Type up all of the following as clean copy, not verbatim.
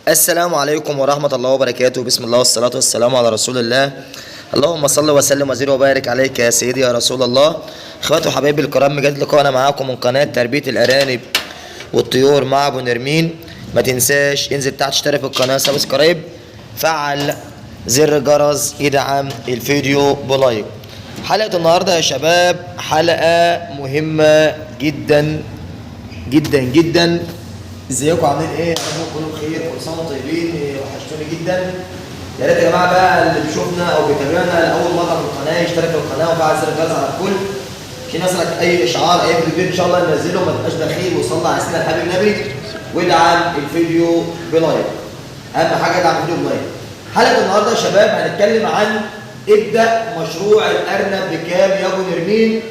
السلام عليكم ورحمة الله وبركاته. بسم الله والصلاة والسلام على رسول الله. اللهم صل وسلم وزد وبارك عليك يا سيدي يا رسول الله. اخواتي وحبايبي الكرام، مجدد لقاءنا معاكم من قناة تربية الأرانب والطيور مع أبو نرمين. ما تنساش انزل تحت اشترك في القناة، subscribe، فعل زر الجرس، ادعم الفيديو ب like. حلقة النهاردة يا شباب حلقة مهمة جدا جدا جدا. ازيكم عاملين ايه؟ يا رب تكونوا بخير، كل سنة وانتم طيبين. وحشتوني جدا. يا ريت يا جماعة بقى اللي بيشوفنا او بيتابعنا لاول مرة في القناة يشترك في القناة وفعل زر الجرس على الكل عشان يصلك اي اشعار اي فيديو ان شاء الله ننزله، ما تبقاش بخيل، وصلى على سيدنا الحبيب النبي وادعم الفيديو ب like. اهم حاجة ادعم الفيديو ب like. حلقة النهارده يا شباب هنتكلم عن ابدا مشروع الارنب بكام يا ابو نرمين،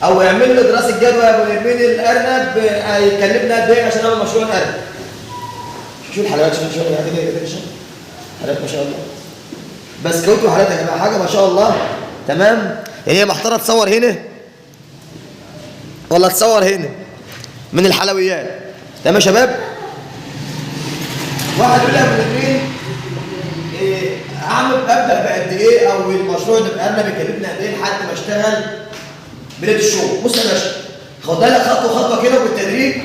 او اعمل له دراسة جدوى يا ابو نرمين. الارنب هيكلفنا قد ايه عشان اعمل مشروع الارنب؟ شوف الحلويات، شوف شوف كده كده كده حلويات ما شاء الله، بسكوت وحلويات يا جماعة، حاجة ما شاء الله. تمام، يعني هي محتارة تصور هنا ولا تصور هنا من الحلويات. تمام يا شباب. واحد يقول لي يا ابو نرمين إيه اعمل، ابدا بقد ايه، او المشروع ده بارنب يكلفني قد ايه لحد ما اشتغل بداية الشغل؟ بص يا باشا، خد لك خطوة خطوة كده وبالتدريج.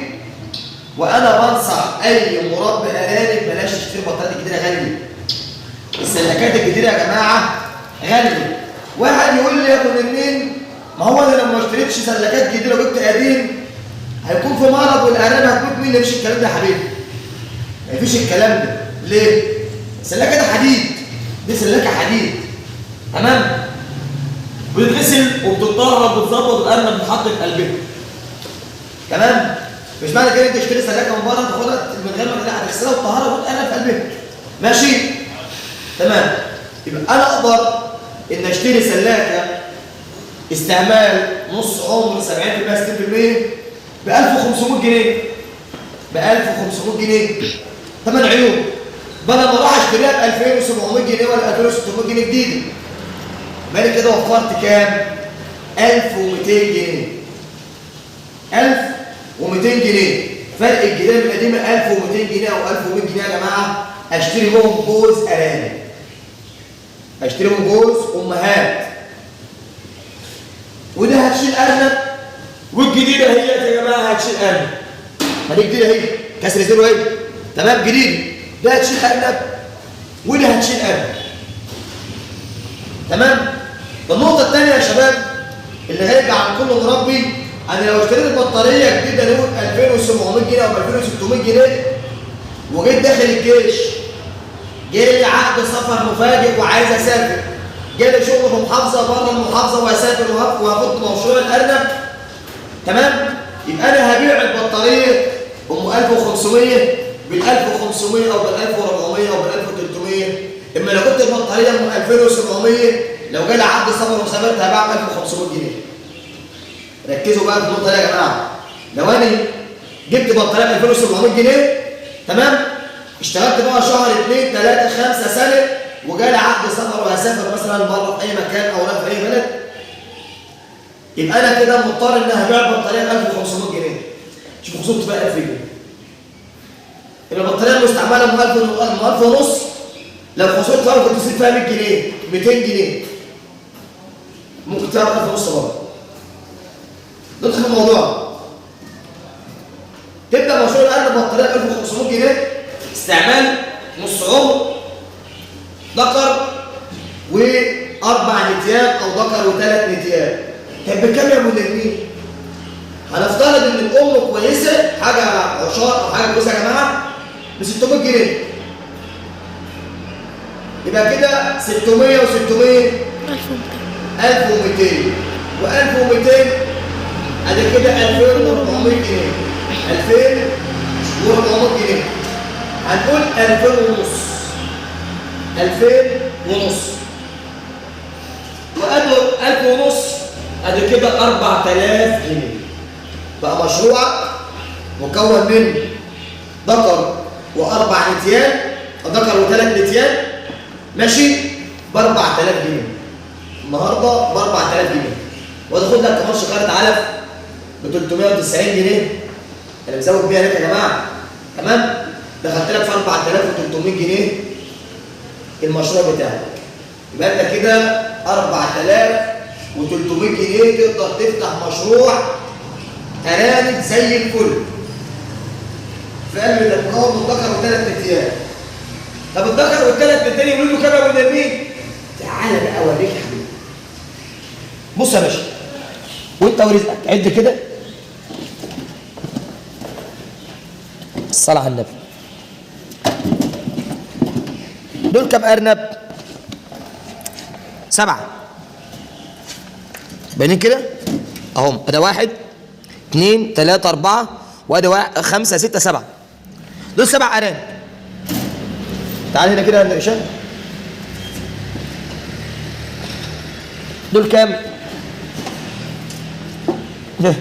وانا بنصح اي مربي ارانب بلاش تشتري بطاريات كتيرة غالية. السلكات الكتيرة يا جماعة غالية. واحد يقول لي يا ابو نرمين ما هو انا لو ما اشتريتش سلكات جديدة وجبت قديم هيكون في مرض والارانب هتموت. مين اللي مفيش الكلام ده يا حبيبي؟ مفيش الكلام ده. ليه؟ السلاكه ده حديد، دي سلاكه حديد، تمام؟ بتتغسل وبتتطهر وبتظبط الارنب بتتحط في قلبها. تمام؟ مش معنى كده انت تشتري سلاكه من بره تاخدها من غير ما تغسلها وتطهرها وتحط ارنب في قلبها. ماشي؟ تمام. يبقى انا اقدر ان اشتري سلاكه استعمال نص عمر 70% 60% ب 1500 جنيه، ب 1500 جنيه ثمن عيوب، بدل ما اروح اشتريها ب 2700 جنيه ولا 2600 جنيه جديدة. بالي كده وفرت كام؟ 1200 جنيه. 1200 جنيه فرق الجديدة من القديمة، 1200 جنيه او 1100 جنيه يا جماعة اشتري بهم جوز ارانب، اشتري بهم جوز امهات، وده هتشيل ارنب. والجديده هي يا جماعة هتشيل ارنب. ما دي جديدة اهي، كسر zero اهي، تمام، جديد. ده هتشيل ارنب وده هتشيل ارنب. تمام. النقطة الثانية يا شباب اللي غايبة عن كل مربي، انا لو اشتريت بطارية جديدة نقول 2700 جنيه او 2600 جنيه وجيت داخل الجيش، جالي عقد سفر مفاجئ وعايز اسافر، جالي شغل في محافظة بره المحافظة وهسافر وهاخد مشروع الارنب، تمام؟ يبقى انا هبيع البطارية ام 1500 بال 1500 او بال 1400 او بال 1300. اما لو جبت البطارية ام 2700 لو جالي عقد سفر وسافرت هبيعها ب 1500 جنيه. ركزوا بقى في النقطة دي يا جماعة. لو انا جبت بطارية ب 2700 جنيه، تمام، اشتغلت بقى شهر 2 3 5 سنة وجالي عقد سفر وهسافر مثلا بره في اي مكان او رايح في اي بلد، يبقى انا كده مضطر ان هبيع البطارية ب 1500 جنيه. شوف خسرت بقى 1000 جنيه. يبقى البطارية المستعملة ب 1000 ونص لو خسرت فيها ممكن تصرف فيها 100 جنيه 200 جنيه، ممكن تبيعها ب 1000 ونص برضه. ندخل في الموضوع. تبدا مشروع الارنب بطارية ب 1500 جنيه استعمال نص عمر، ذكر واربع نتيان او ذكر وثلاث نتيان. طب بكام يا ابو نرمين؟ هنفترض ان الام كويسة، حاجة عشار او حاجة كويسة يا جماعة، ب 600 جنيه. يبقى كده 600 و600 1200. 1200 و1200 ادي كده 2400 جنيه. 2400 جنيه، هنقول 2000 ونص، 2000 ونص وادي 1000 ونص، ادي كده 4000 جنيه. بقى مشروعك مكون من ذكر واربع نتيان، ذكر وثلاث نتيان، ماشي، ب 4000 جنيه. النهارده ب 4000 جنيه، وتاخد لك كمان شكاره علف ب 390 جنيه. انا مزود بيها لك يا جماعة. تمام. دخلت لك في 4300 جنيه المشروع بتاعك. يبقى انت كده 4300 جنيه تقدر تفتح مشروع ارانب زي الفل. في قلب ده مكون من ذكر وثلاث نتيان. طب الذكر والثلاث نتيان يولدوا كام يا ابو نرمين؟ تعالى بقى اوريك يا حبيبي. بص يا باشا، وانت ورزقك عد كده. الصلاة على النبي. دول كام أرنب؟ 7. باينين كده؟ أهم، أده 1 2 3 4 وأده 5 6 7. دول 7 أرانب. تعال هنا كده يا هشام. دول كام؟ ده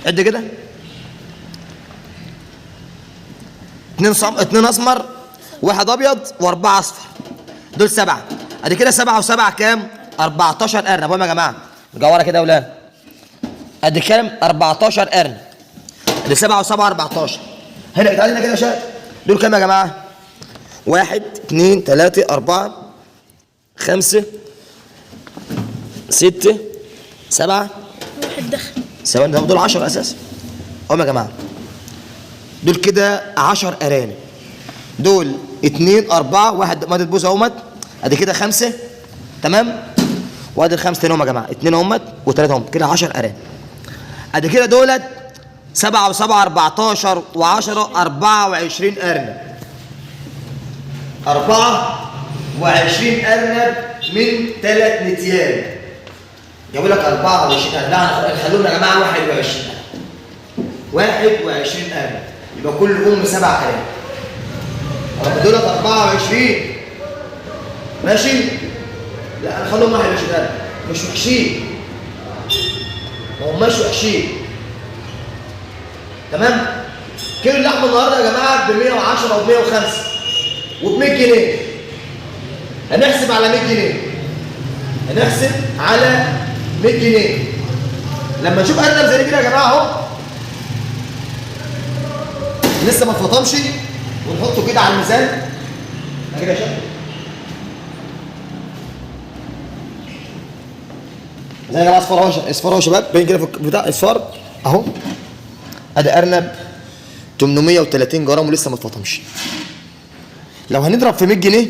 عد كده. 2 اسمر، 1 ابيض، و4 اصفر. دول 7. ادي كده 7 و7 كام؟ 14 ارنب. اهو يا جماعة ارجعوا ورا كده يا ولاد. ادي كام؟ 14 ارنب. ادي 7 و7 14. هنا تعالى هنا كده يا شباب. دول كام يا جماعة؟ 1 2 3 4 5 6 7. واحد دخل. ثواني، دول 10 اساسا. اهم يا جماعة دول كده 10 ارانب. دول 2 4 1 مادة بوز اهوت. ادي كده 5، تمام؟ وادي الخمسة تاني اهم يا جماعة، 2 اهوت و3 اهم، كده 10 ارانب. ادي كده دولت 7 و7 14 و10 24 ارنب. 24 ارنب من 3 نتيان. جابوا لك 24 ارنب. لا خلونا يا جماعة 21 ارنب. 21 ارنب، يبقى كل ام 7 ارانب. دولت 24. ماشي؟ لا نخليهم 21 ارنب، مش وحشين. ما هماش وحشين. تمام؟ كيلو اللحمة النهارده يا جماعة ب 110 وب 105 وب 100 جنيه. هنحسب على 100 جنيه. هنحسب على 100 جنيه. لما نشوف ارنب زي كده يا جماعة اهو لسه ما اتفطمش، ونحطه كده على الميزان كده يا شباب. زي يا جماعة اصفار اهو، اصفار اهو يا شباب، باين كده في بتاع اصفار اهو. ادي ارنب 830 جرام ولسه ما اتفطمش. لو هنضرب في 100 جنيه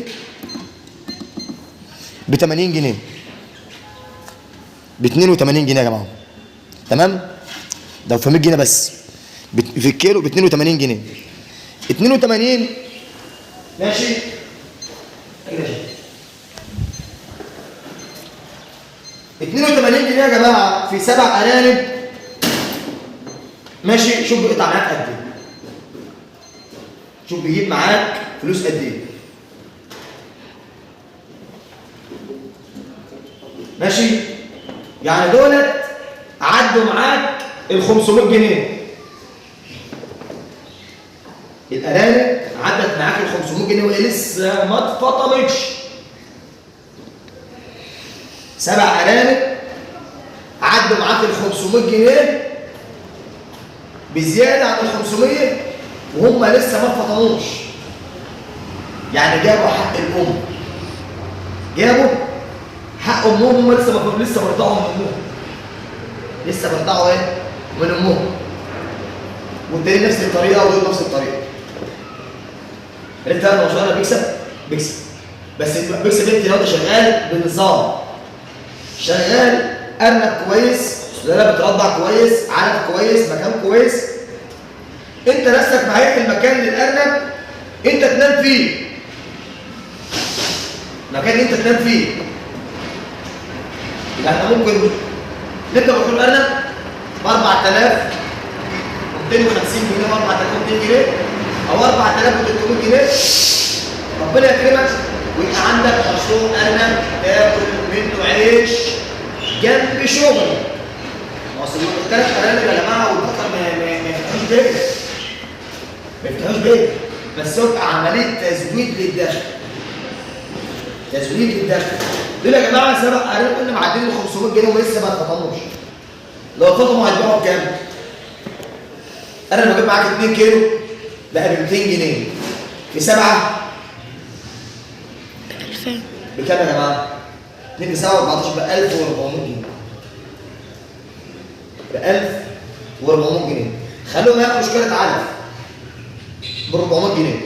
ب 80 جنيه، ب 82 جنيه يا جماعة. تمام؟ ده في 100 جنيه بس، في الكيلو ب 82 جنيه. 82 ماشي؟ 82 جنيه يا جماعة في 7 ارانب. ماشي؟ شوف بيقطع معاك قد ايه. شوف بيجيب معاك فلوس قد ايه. ماشي؟ يعني دولت عدوا معاك ال 500 جنيه. الارانب عدت معاك ال 500 جنيه وهي لسه ما اتفطمتش. 7 ارانب عدوا معاك ال 500 جنيه بزيادة عن ال 500 وهم لسه ما اتفطموش. يعني جابوا حق الام، جابوا حق امهم، هم لسه برضعوا من امهم، لسه برضعوا ايه؟ من امهم. والتاني نفس الطريقة ودول نفس الطريقة. عرفت انا مشروعنا بيكسب؟ بيكسب. بس بيكسب انت لو انت شغال بنظام، شغال ارنب كويس، سلالة بترضع كويس، علف كويس، مكان كويس، انت نفسك معاك المكان للارنب انت تنام فيه. مكان انت تنام فيه. يبقى احنا ممكن نبدا مشروع الارنب ب 4250 جنيه، ب 4200 جنيه، او 4300 جنيه. ربنا يكرمك ويبقى عندك مشروع ارنب تاكل منه عيش جنب شغل. ما اصل الثلاث ارانب يا جماعة والبقر ما يفتحوش بيت. ما يفتحوش بيت، بس يبقى عملية تزويد للدخل. تزويد للدخل. دول يا جماعة 7 ارانب قلنا معديين ال 500 جنيه ولسه ما اتفطموش. لو اتفطموا هيتباعوا بكام؟ انا لو جبت معاك 2 كيلو بقى ب 200 جنيه في 7 2000. بكام يا جماعة؟ 2 في 7 14 ب 1400 جنيه. ب 1400 جنيه. خلوهم ياكلوا شكاره علف ب 400 جنيه.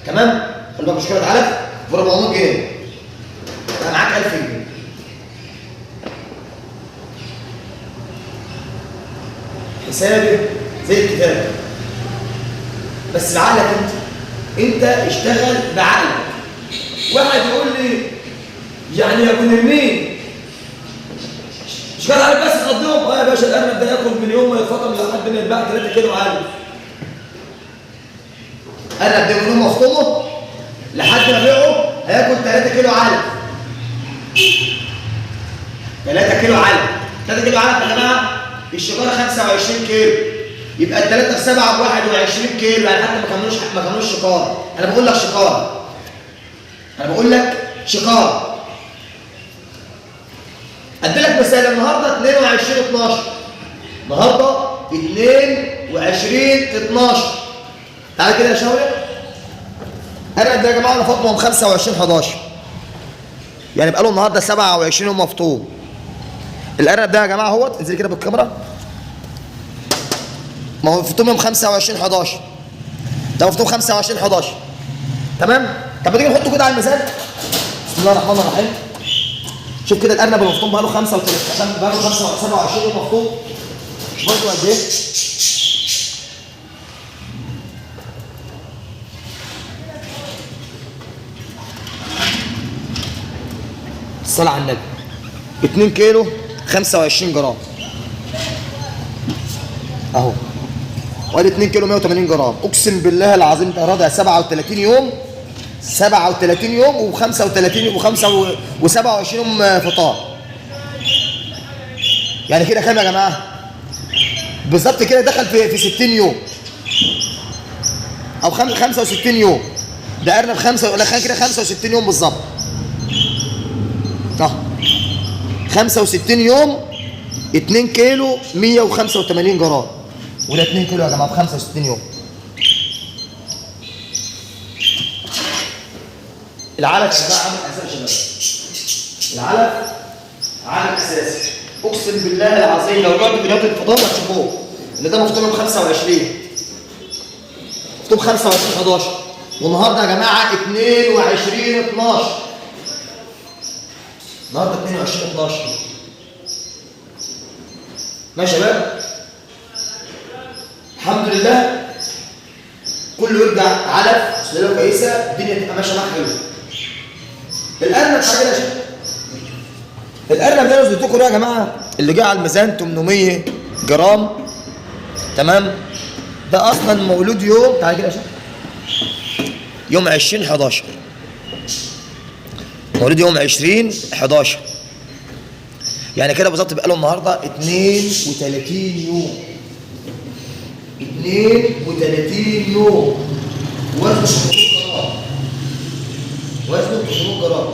تمام؟ خلوهم ياكلوا شكاره علف ب 400 جنيه. يبقى معاك 1000 جنيه. حسابي زي الكتاب. بس بعقلك انت. انت اشتغل بعقلك. واحد يقول لي يعني يا ابو نرمين مش قادر عارف بس تقضيهم. اه يا باشا الارنب ده ياكل من يوم ما يتفطم لحد ما يتباع 3 كيلو علف. ارنب ده من يوم ما افطمه لحد ما ابيعه هياكل 3 كيلو علف. 3 كيلو علف، 3 كيلو علف يا جماعة. الشجرة 25 كيلو، يبقى الثلاثة في 7 ب 21 كيلو، يعني حتى ما كملوش شكاره. انا بقول لك شكاره. انا بقول لك شكاره. ادي لك مثال النهارده 22/12. النهارده 22/12. تعالى كده يا شاوري. انا ده يا جماعة انا فاطمة 25/11. يعني بقى له النهارده 27 يوم مفطوم. الارنب ده يا جماعة اهوت، انزل كده بالكاميرا. ما هو مفطوم يوم 25/11. ده مفطوم 25/11. تمام؟ طب ما تيجي نحطه كده على الميزان. بسم الله الرحمن الرحيم. شوف كده الارنب المفطوم بقى له 35، عشان بقى له 27 يوم مفطوم. برضه قد ايه؟ الصلاة على النبي. 2 كيلو 25 جرام اهو، وادي 2 كيلو 180 جرام. اقسم بالله العظيم ده راضع 37 يوم، 37 يوم و35 و27 يوم فطار. يعني كده كام يا جماعة؟ بالظبط كده دخل في 60 يوم او 65 يوم. ده ارنب 5 ولا كده 65 يوم بالظبط. 65 يوم 2 كيلو 185 جرام، وده 2 كيلو يا جماعة في 65 يوم. العلف يا جماعة عامل اساسي يا شباب، العلف عامل اساسي. اقسم بالله العظيم لو رحت فيديوهات الفطار هتشوفوه ان ده مفطوم يوم 25، مفطوم 25/11، والنهارده يا جماعة 22/12. النهارده 22/12. ماشي يا شباب؟ الحمد لله كله يرجع علف سلالة كويسة، الدنيا تبقى ماشية معاك حلو. الارنب حاجة يا شباب، الارنب ده لو لكم يا جماعة اللي جه على الميزان 800 جرام، تمام؟ ده اصلا مولود يوم، تعالى كده يا شباب، يوم 20/11، مولود يوم 20/11، يعني كده بالظبط بقى له النهارده 32 يوم. 32 يوم. وزنه 800 جرام. وزنه 800 جرام.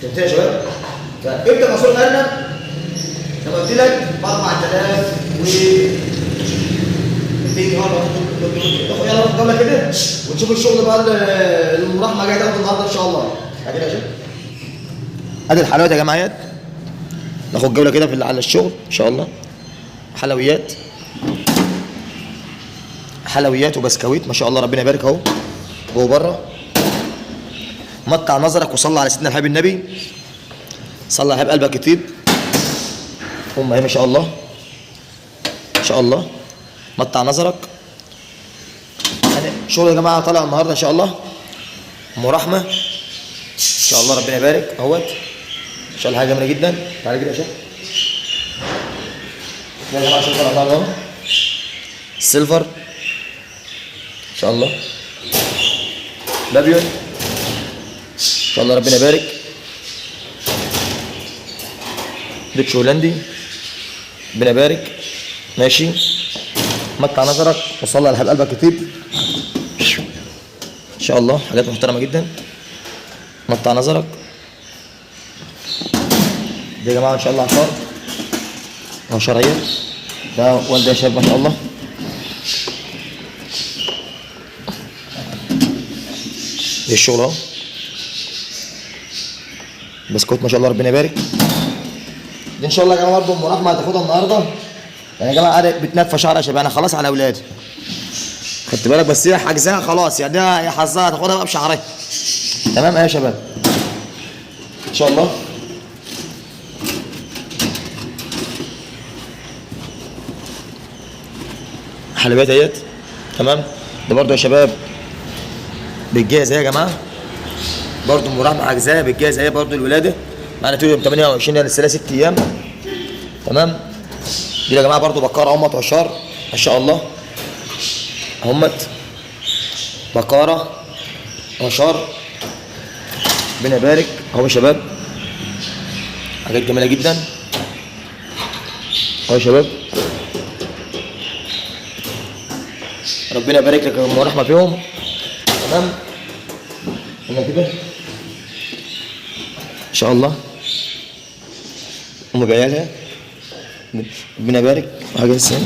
فهمت يا شباب؟ فامتى مصور الارنب؟ زي ما قلت لك ب 4200 جرام. ناخد يلا جولة كده ونشوف الشغل بقى اللي المراحمه جاية تاخده النهارده ان شاء الله. ادي يا شباب، ادي الحلويات يا جماعة. ناخد جولة كده في على الشغل ان شاء الله. حلويات، حلويات وبسكويت ما شاء الله، ربنا يبارك اهو جوه بره. متع نظرك وصلى على سيدنا الحبيب النبي، صلى على حبيب قلبك يطيب. هم اهي ما شاء الله، ما شاء الله. متع نظرك. شغل يا جماعة طالع النهارده ان شاء الله، ام رحمه ان شاء الله، ربنا يبارك اهوت ان شاء الله. حاجة جميلة جدا. تعالى كده يا شيخ. يا جماعة شوف طالع اهو، سيلفر ان شاء الله، بابيون ان شاء الله، ربنا يبارك. ديتش هولندي، ربنا يبارك. ماشي، متع نظرك وصلي على حبيب قلبك يطيب ان شاء الله. حاجات محترمه جدا. متع نظرك. دي يا جماعة ان شاء الله عشار او شرعية. ده والده يا شباب ما شاء الله. ايه الشغل اهو، بسكوت ما شاء الله ربنا يبارك. دي ان شاء الله يا جماعة برضه ام رحمه هتاخدها النهارده. يعني يا جماعة قاعدة بتنفى شعرها يا شباب، انا خلاص على اولادي، خدت بالك، بس هي حجزها خلاص يعني، هي حظها هتاخدها بقى بشعرها. تمام ايه يا شباب ان شاء الله. حلويات اهيت. تمام، ده برضه يا شباب بالجاهز اهي يا جماعة، برضه ام رحمه حجزاها بالجاهز اهي برضه الولادة معانا في يوم 28، يعني لسه 6 ايام. تمام، دي يا جماعة برضه بقاره اهمت عشار ما شاء الله، اهمت بقاره عشار، ربنا يبارك اهو يا شباب، حاجات جميلة جدا اهو يا شباب، ربنا يبارك لك يا ام رحمه فيهم. تمام، هنا كده ان شاء الله ام بعيالها ربنا يبارك. حاجة لسه هنا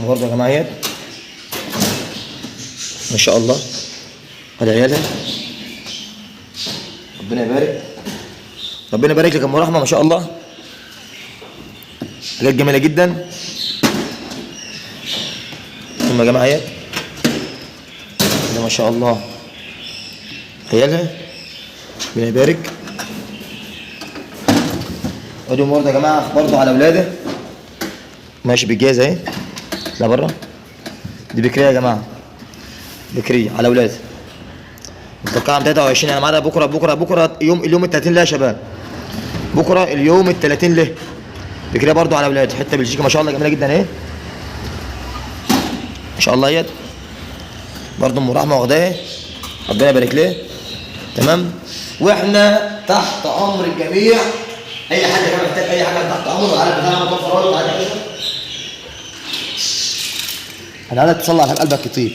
برضه يا جماعة اهيت ما شاء الله، ادي عيالها ربنا يبارك، ربنا يبارك لك يا ام رحمه ما شاء الله، حاجات جميلة جدا. ثم يا جماعة اهيت ما شاء الله عيالها ربنا يبارك. ادي برضه يا جماعة برضه على اولاده ماشي بالجاز اهي، لا بره دي بكريه يا جماعة، بكريه على اولاده متوقعه 23، انا معانا بكره بكره بكره يوم اليوم ال 30 له يا شباب، بكره اليوم ال 30 له، بكريه برضه على اولاده، حتة بلجيكا ما شاء الله جميلة جدا اهي ما شاء الله اهيت، برضه ام رحمه واخداها ربنا يبارك لها. تمام، واحنا تحت امر الجميع، اي حد كان محتاج اي حاجة تحت امره، العالم بتاعنا متوفر اهو. تعالى يا باشا، انا عايزك تصلي على قلبك يطيب.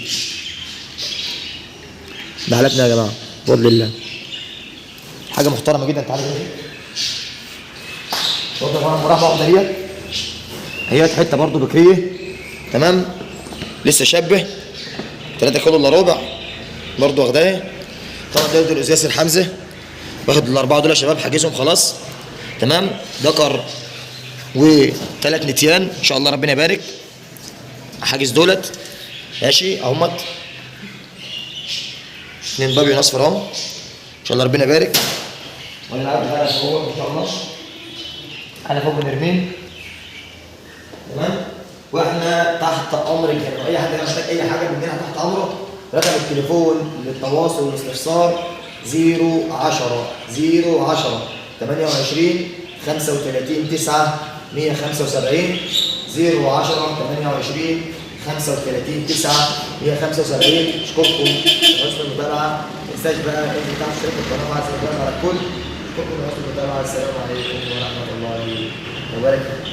ده حالتنا يا جماعة بفضل الله، حاجة محترمه جدا. تعالى كده برضه يا جماعة، ام رحمه واخده ديت هي حتة برضه بكريه. تمام، لسه شابه 3 كيلو الا ربع برضه واخداها. طبعا ده الاستاذ ياسر حمزة واخد الاربعة دول يا شباب، حاجزهم خلاص. تمام، ذكر وثلاث نتيان ان شاء الله ربنا يبارك، حاجز دولت ماشي اهمت، 2 بابيون اصفر اهو ان شاء الله ربنا يبارك. وانا العب بتاعنا فوق ان شاء الله، انا فوق بنرمين. تمام، واحنا تحت امر الجميع، اي حد محتاج اي حاجة مننا تحت امره. رقم التليفون للتواصل والاستفسار 010 010 28 35 9 175، 010 28 35 9 175. اشكركم حسن المتابعة، ما تنساش بقى انزل تحت اشترك في القناة وعلى الجرس على الكل. اشكركم حسن المتابعة، السلام عليكم ورحمة الله وبركاته.